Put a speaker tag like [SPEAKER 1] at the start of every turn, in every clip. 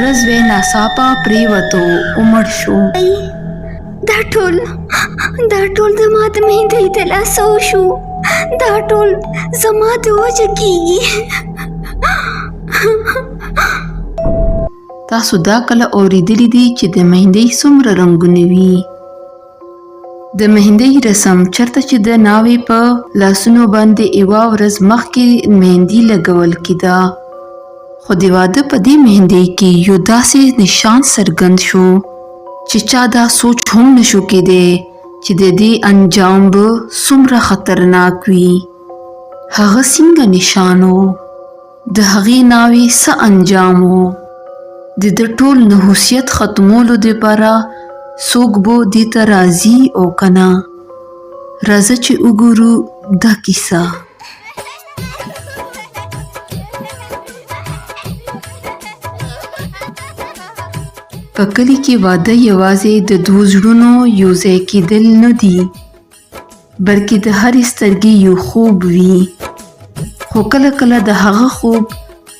[SPEAKER 1] تره زوی ناڅاپه پرېوتو او مړ شو.
[SPEAKER 2] دا ټول دا ټول زما د مهندۍ د لاسه وشو، دا ټول زما د وجه کیږي.
[SPEAKER 1] تاسو دا کله اورېدلي دي چې د مهندۍ څومره رنګونه وي؟ د مهندۍ رسم چرته چې د ناوې په لاسونو باندې یوه ورځ مخکې مهندي لګول کېده، خو د واده په دې مهندۍ کې یو داسې نشان څرګند شو چې چا دا سوچ هم نشو کېدی چې د دې انجام به څومره خطرناک وي. هغه څنګه نشان و؟ د هغې ناوې څه انجام و؟ د ده ټول نحوسیت ختمولو دپاره څوک به دې ته راضي او که نه؟ راځه چې وګورو دا کیسه. په کلي کې واده یوازې د دوو زړونو یو ځای کېدل نه دي، بلکې د هرې سترګې یو خوب وي. خو کله کله د هغه خوب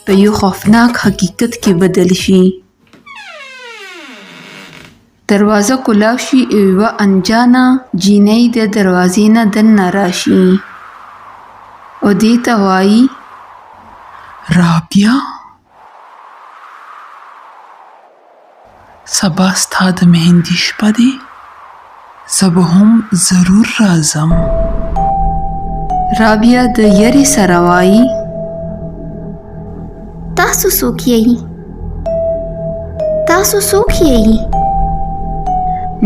[SPEAKER 1] په یو خوفناک حقیقت کې بدل شي. دروازه کولاو شي او یوه انجانه جینۍ د دروازې نه دننه راشي او دې ته وایي:
[SPEAKER 3] رابیا، سبا ستا د مهندي شپه دی، زه به هم ضرور راځم.
[SPEAKER 1] رابیا د یرې سره وایي:
[SPEAKER 2] تاسو څوک یئ؟ تاسو څوک یئ؟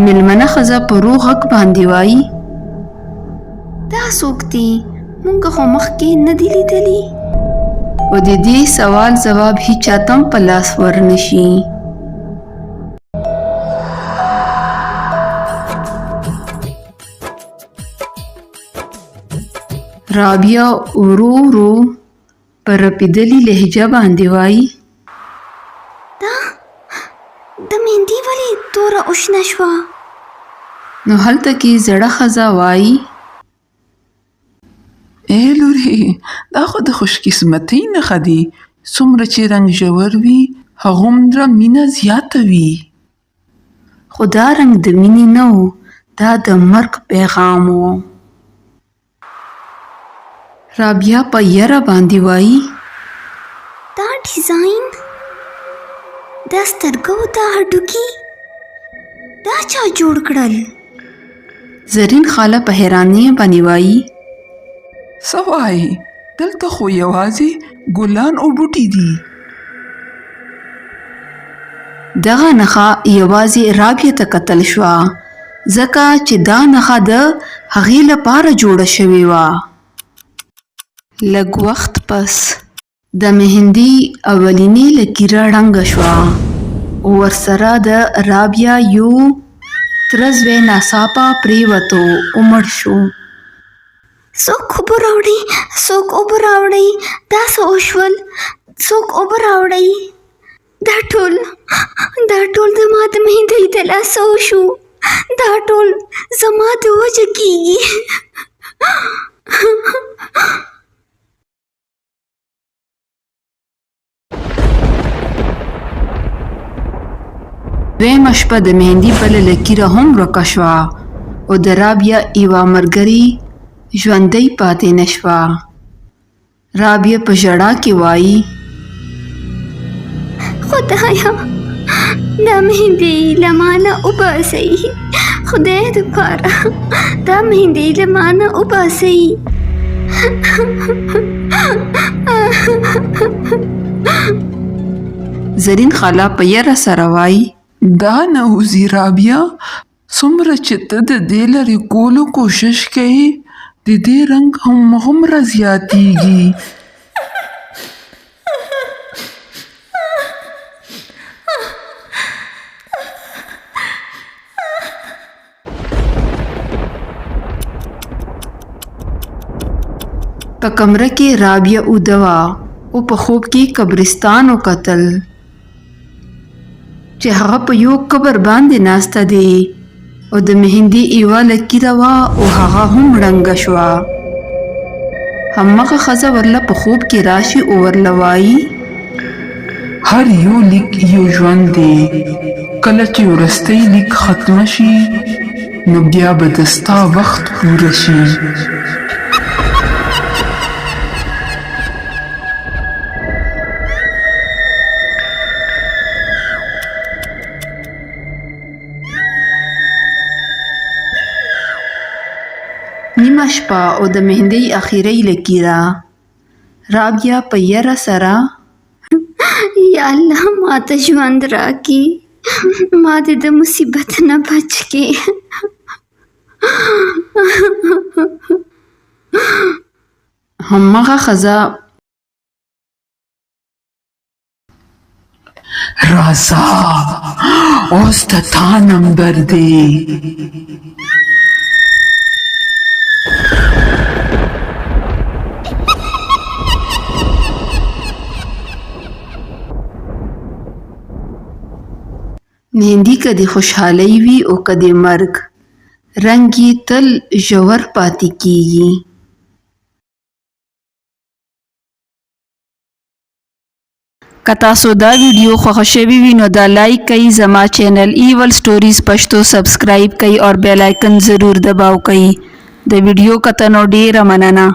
[SPEAKER 1] میلمنه ښځه په رو غږ باندې وایي:
[SPEAKER 2] دا څوک دي؟ مونږ خو مخکې نه دي لیدلي.
[SPEAKER 1] او د دې سوال ځواب هیچا ته هم په لاس ورنشي. رابیا ورو ورو په رپېدلې لهجه باندې وايي.
[SPEAKER 2] دا د میندي ولې توره اوشنه شوه؟
[SPEAKER 1] نو هلته کې زړه ښځه وايي.
[SPEAKER 3] ای لورې، دا خو د خوشقسمتۍ نښه دی، څومره چې رنګ ژور وي هغومره مینه زیاته وي.
[SPEAKER 1] خو دا رنګ د مینې نه و، دا د مرګ پیغام و. رابیا په یره باندې وایي.
[SPEAKER 2] دا ډیزاین، دا سترګو دا هډوکي، دا چا جوړ کړل؟
[SPEAKER 1] زرین خاله په حیرانۍ باندې وایي.
[SPEAKER 3] څه وایې، دلته خو یوازې ګلان او بوټي دي.
[SPEAKER 1] دغه نښه یوازې رابیا ته کتل شوه، ځکه چې دا نښه د هغې لپاره جوړه شوې وه. لږ وخت پس د مهندي اولینې لکیره ړنګه شوه او ورسره د رابیا یو تره زوی ناڅاپه پرېوتو او مړ شو.
[SPEAKER 2] څوک اوبه راوړئ، څوک اوبه راوړئ، دا څه وشول؟ څوک اوبه راوړئ؟ دا ټول دا ټول زما د مهندۍ د لاسه وشو، دا ټول زما د وجه کیږي.
[SPEAKER 1] دویمه شپه د مهندي بله لکیره هم ورکه شوه او د رابیا یوه ملګرې ژوندۍ پاتې نه شوه. رابیا په ژړا کې وایي:
[SPEAKER 2] خدایا، دا مهندي له ما نه وباسئ، خدای دپاره دا مهندي له ما نه وباسئ.
[SPEAKER 1] زرین خاله په یره سره وایي.
[SPEAKER 3] دا نه وځي رابیا، څومره چې ته د دې لرې کولو کوشش کوې، د دې رنګ همغومره زیاتېږي.
[SPEAKER 1] په کمره کې رابیا اوده وه او په خوب کې قبرستان وکتل چې هغه په یو قبر باندې ناسته دی او د مهندي یوه لکیره وه او هغه هم ړنګه شوه. همغه ښځه ورله په خوب کې راشي او ورله وایي.
[SPEAKER 3] هر یو لیک یو ژوند دی. کله چې وروستۍ لیک ختمه شي، نو بیا به د ستا وخت پوره شي.
[SPEAKER 1] نیمه شپه او د مهندۍ اخیرۍ لکیره. رابیا په یره سره.
[SPEAKER 2] یا الله ما ته ژوند راکړي، ما دې د مصیبت نه بچ کړي.
[SPEAKER 1] همغه ښځه.
[SPEAKER 3] راځه اوس د تا نمبر دی.
[SPEAKER 1] مهندي که د خوشحالۍ وي او که د مرګ، رنګ یې تل ژور پاتې کېږي. که تاسو دا ویډیو خوښه شوې وي نو دا لایک کړئ، زما چینل ایول سټوریز پښتو سبسکرایب کړئ او بیل آیکن ضرور دباو کړئ. د ویډیو کتنو ډیره مننه.